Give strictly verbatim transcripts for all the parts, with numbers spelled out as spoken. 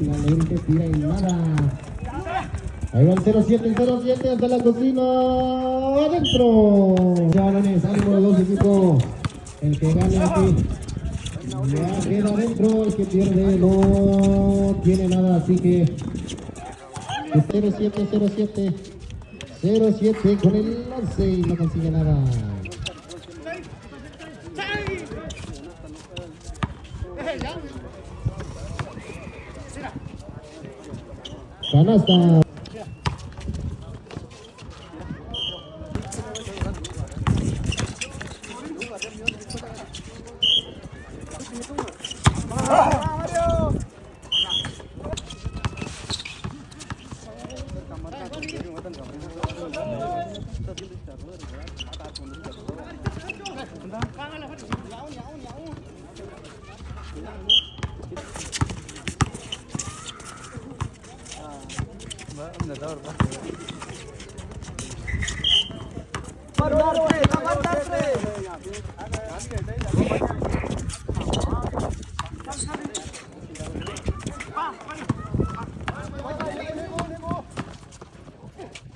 Finalmente tira y nada. Ahí va el cero siete, cero siete hasta la cocina. Adentro. Ya balones, ánimo de los dos equipos. El que gane aquí ya queda adentro. El que pierde no tiene nada. Así que cero siete, cero siete. cero siete con el once y no consigue nada. Canasta.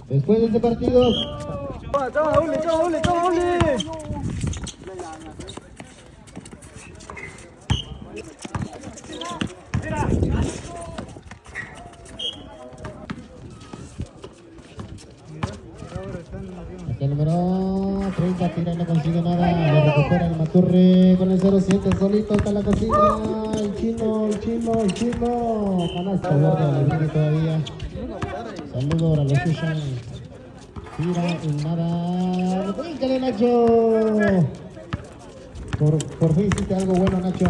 Después de este partido. Hasta el número treinta, tira, no consigue nada. Lo recupera el Maturre con el cero siete, solito hasta la cocina. El chino, el chino, el chino. Canasta verde, le sigue todavía. Saludo a los Sushan. Tira y nada. Bríncale, Nacho. Por, por fin hiciste algo bueno, Nacho.